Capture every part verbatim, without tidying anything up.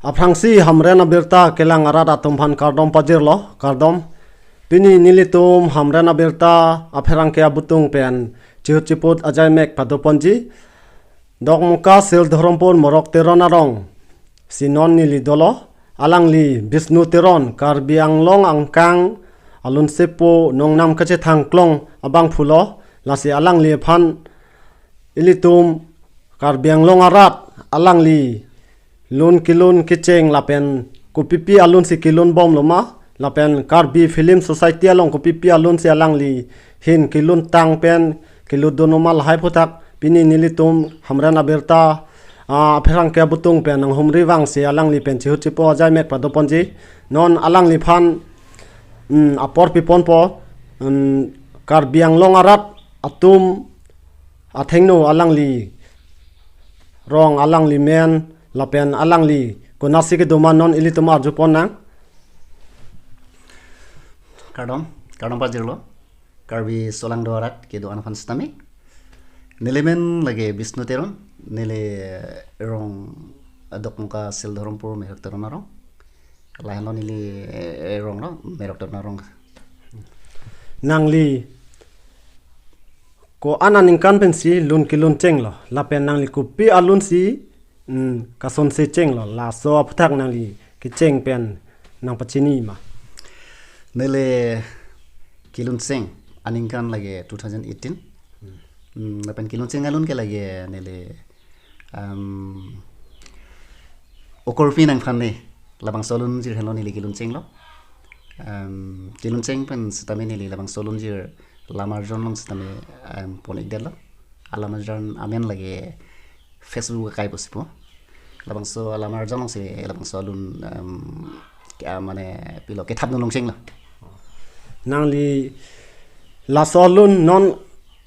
Aphrangsi Hamren Abirta kelang arat atum aphan kardom pajirlo, kardom. Pini nelitum Hamren Abirta apherangke abutung pen chihut chiput ajaimek padoponji. Dokmoka Sildharampur Morok Teron arongsi non neli dolo, alangli Bishnu Teron, Karbi Anglong angkang alun sepo nongnam kachethangklong abangphulo, lasi alangliphan ilitum Karbi Anglong arat alangli lun kelun kecheng lapen kopipi alunsi kelun bomlo ma, lapen Karbi Film Society along kopipi alunsi alangli ahin kelun tang pen kelutdunlo ma, lahai aphuthak pini nelitum Hamren Abirta, ah, apherangke abutung pen nanghumri vangsi alangli pen chihut chiput ajaimek padoponji. Non alangliphan, mm, apor piponpo, mm, Karbi Anglong arat atum athengno alangli rong, alangli men lapen alangli konatsi kedo ma non ilitum arjuponnang. Kardom, kardom pajirlo. Karbi solangdo arat kedo-an aphan sitame. Neli men lake Bishnu Teron, neli rong Dokmoka Sildharampur Morok Teron arong. Lahenlo neli, eh, ronglo Morok Teron arong. Nangli ko-an aningkan pensi lun kelun chenglo, lapen nangli kopi alunsi, mm, kasonse chenglo, laso aphuthak nangli kecheng pen nangpachini ma. Neli kelun cheng aningkan lake two thousand eighteen. Hmm, lapen kelun cheng alun ke lake neli, um, Okorpi Nangphan Ne, labangso alunjir henlo neli kelun chenglo. Um, kelun cheng pen sitame neli labangso alunjir Lamarjon along sitame, um, pon-ikdetlo. Alamarjon amen lake Facebook akai pusi pu. Labangso Alamarjon alongsi labangso alun, um, kya mane pilo kethapdun longchenglo. Nangli laso alun non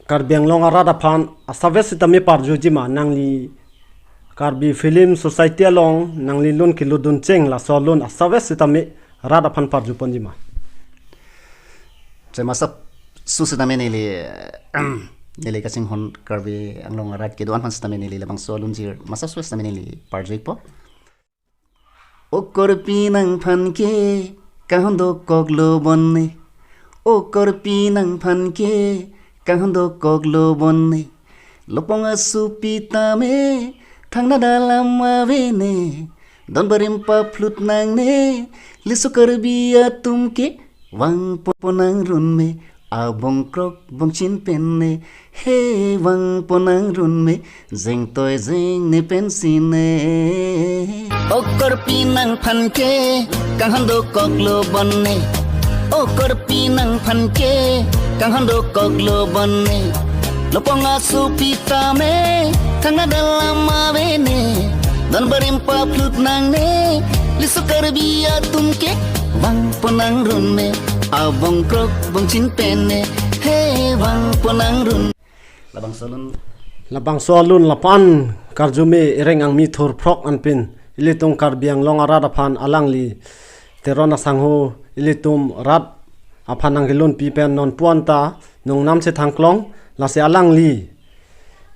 Karbi Anglong arat aphan asapvet sitame parjuji ma, nangli Karbi Film Society along nangli lun kelutdun cheng laso alun asapvet sitame rat aphan parjuponji ma. Che masap su sitame neli, neli kachinghon Karbi Anglong arat kedo-an aphan sitame neli labangso alunjir masap su sitame neli parju-ikpo. Okorpi Nangphan ke kahon dokoklo bon ne. Okorpi Nangphan ke kahon dokoklo bon ne. Lopong asopi tame thangnadak alam ave ne. Donbarim paphlut nangne. Liso Karbi atum ke vangpon nangrun me, abongkrok bongchin pen ne, he vangpon nangrun me, jengtoi jengne pensi ne. Okorpi Nangphan ke, kahon dokoklo bon ne. Okorpi Nangphan ke, kahon dokoklo bon ne. Lopong asopi tame, thangnadak alam ave ne. Donbarim paphlut nangne, liso Karbi atum ke, vangpon nangrun me, abongkrok bongchin pen ne, he vangpon nangrun. Labangso alun. Labangso alun lapu-an karjume ireng angmi thurphrok anpin, ilitum Karbi Anglong arat aphan alangli Teron asangho ilitum rat aphan nangkelunpi pen non puan ta nongnam chethangklong, lasi alangli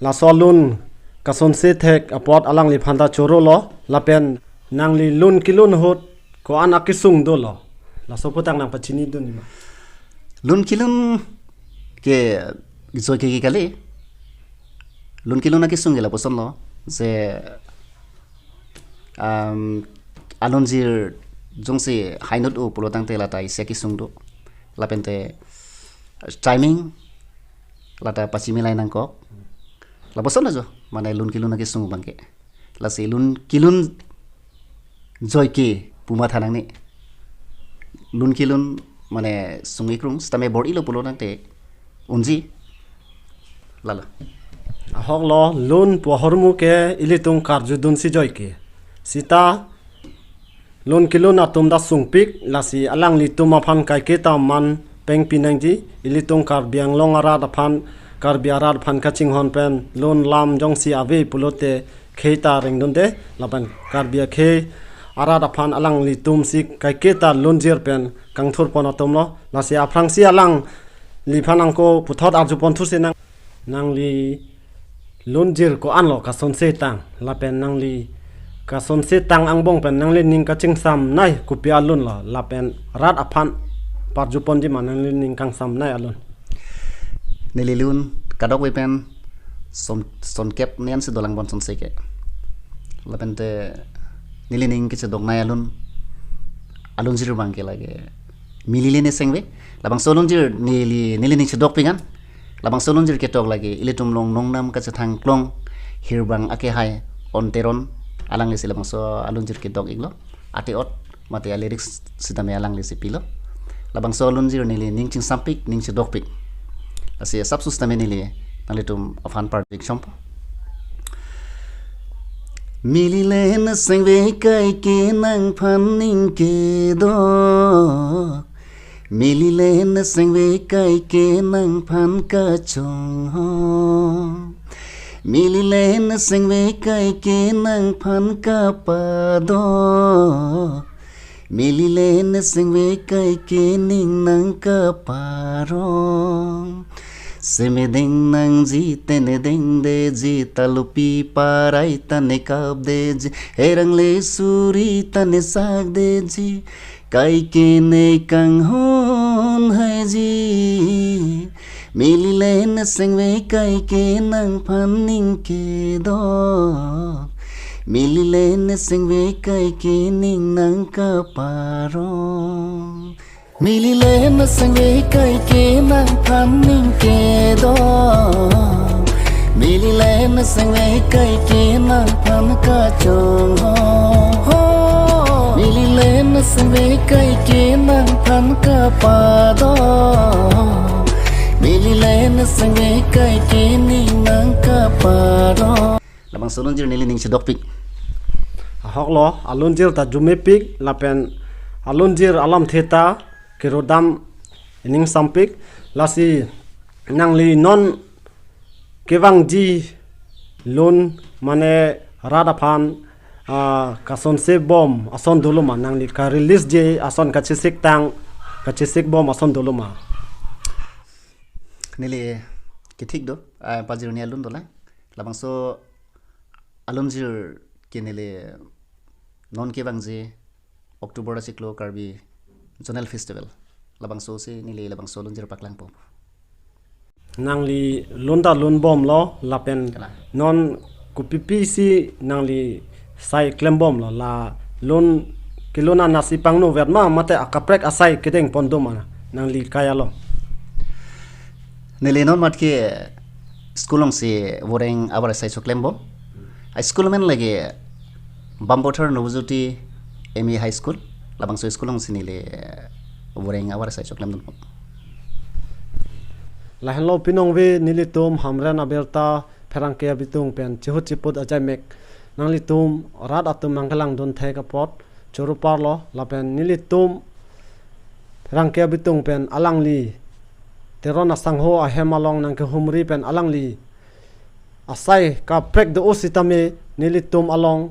laso alun kasonse thek apot alangliphan ta chorolo, lapen nangli lun kelun ahut ko-an akesung dolo, laso aphuthak nangpachinidun ma. Lun kelun ke joi ke kali. Lun kelun akesung ke lapuson lo, je, um, alunjir jongsi hainut-o pulo tangte lata isi akesung do. Lapente timing lata pachimilai nangkok. Lapuson ajo, mane lun kelun akesung abangke. Lasi lun kelun joi ke pu matha nangne. Lun kelun mane sung-ikrung sitame bor-ilo pulo tangte unji. Lalo. Ahoklo, lun pu ahormu ke ilitum karjudunsi joi ke. Sita lun kelun atum ta sungpik, lasi alanglitum aphan kaike ta man pengpi nangji, ilitum Karbi Anglong arat aphan, Karbi arat aphan kachinghon pen lun lam jongsi ave pulote khei ta rengdunde, lapen Karbi akhei arat aphan alanglitumsi kaike ta lunjir pen kangthurpon atumlo, lasi aphrangsi alangliphan angko puthot arjupon thusi nang, nangli lunjir ko-anlo kasonse tang, lapen nangli Kasonsi tang angbong pen nanglining kachingsamnei kopi alun lo, lapen rat aphan parjuponji ma nanglining kangsamnei alun? Neli lun kadokave pen son, sonkep nian si dolang bon sonse ke. Lapen te nelining kechedoknei alun, alunjir abang ke lake Milile ne Sengve. Labangso alunjir neli, nelining chedokpik an. Labangso alunjir ketok lake ilitum along nongnam kachethang klong, hirbang akehai On Teron, alanglisi labangso alunjir kedok-iklo. Ate-ot mate a-lyrics sitame alanglisi pilo. Labangso alunjir nelining chingsampik, ning chedokpik. Lasi asap sitame neli nanglitum aphan parjik chompo. Milile ne Sengve kaike nangphan ning kedok. Milile ne Sengve kaike nangphan kachongho. Milile ne Sengve kaike nangphan kapado. Milile ne Sengve kaike ning nangkaparo. Semedeng nangji tene dengdeji, talupi parai tane kapdeji, erang le suri tane sakdeji, kaike ne kanghon haiji. Milile ne Sengve kaike nangphan ning kedok. Milile ne Sengve kaike ning nangkaparo. Milile ne Sengve kaike nangphan ning kedok. Milile ne Sengve kaike nangphan kachongho. Milile ne Sengve kaike nangphan kapado. Milile ne Sengve kaike ning nangkapado. Labangso alunjir nelining chedokpik. Ahok lo, alunjir ta arjumepik, lapen alunjir alamthe ta kerodam iningsampik. Lasi nangli non kevangji lun mane rat aphan, ah, kasonse bom ason dolo ma, nangli ka-release ji ason kachesik tang, kachesik bom ason dolo ma? Neli kethik do, ah, pajirni alun dolang. Labangso alunjir ke neli non kevangji October achiklo Karbi Zonal Festival. Labangso si neli labangso alunjir paklangpo. Nangli lun ta lunbomlo lapen Kalang. Non kopipi si nangli sai klembomlo, la lun kelun an si pangno vet ma mate akaprek asai kedeng pon do ma nangli kai along? Neli non mat ke school alongsi Voreng abar asai choklembom. A-school amen lake Bambothar Nobojyoti M E High School. Labangso school alongsi neli Voreng abar asai choklemdunbom. Lahenlo pinongve nelitum Hamren abirta pherangke abitung pen chihut chiput ajaimek nanglitum rat atum nangkelangdun thek apot choro parlo, lapen nelitum pherangke abitung pen alangli Teron asangho ahem along nangkehumri pen alangli asai kaprek do-o sitame nelitum along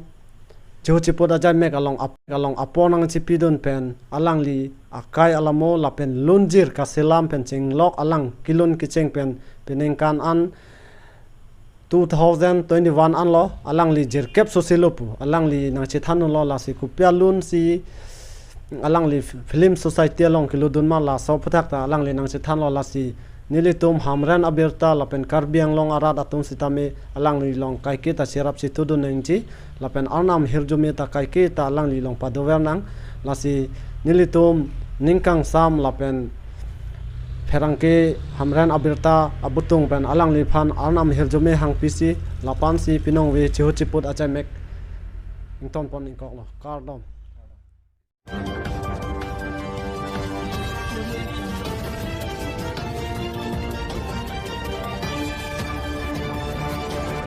chihut chiput ajaimek along ap-, along apor nangchipidun pen alangli akai alamo lapen lunjir kaselam pen chenglok alang kelun kecheng pen peningkan an two thousand twenty-one anlo, alangli jirkep sosilo pu alangli nangchethanlo, lasi kopi alun si alangli Film Society along kelodun ma, laso aphuthak ta alangli nangchethanlo. Lasi nelitum Hamren abirta lapen Karbi Anglong arat atum sitame alangli along kaike ta cherap chethudun nangji, lapen Arnam ahirjume ta kaike ta alangli along padover nang. Lasi nelitum ning kangsam lapen pherangke Hamren abirta abitung pen alangliphan Arnam ahirjume hangpisi lapu-an si pinongve chihut chiput ajaimek ingtonpon ingkoklo. Kardom.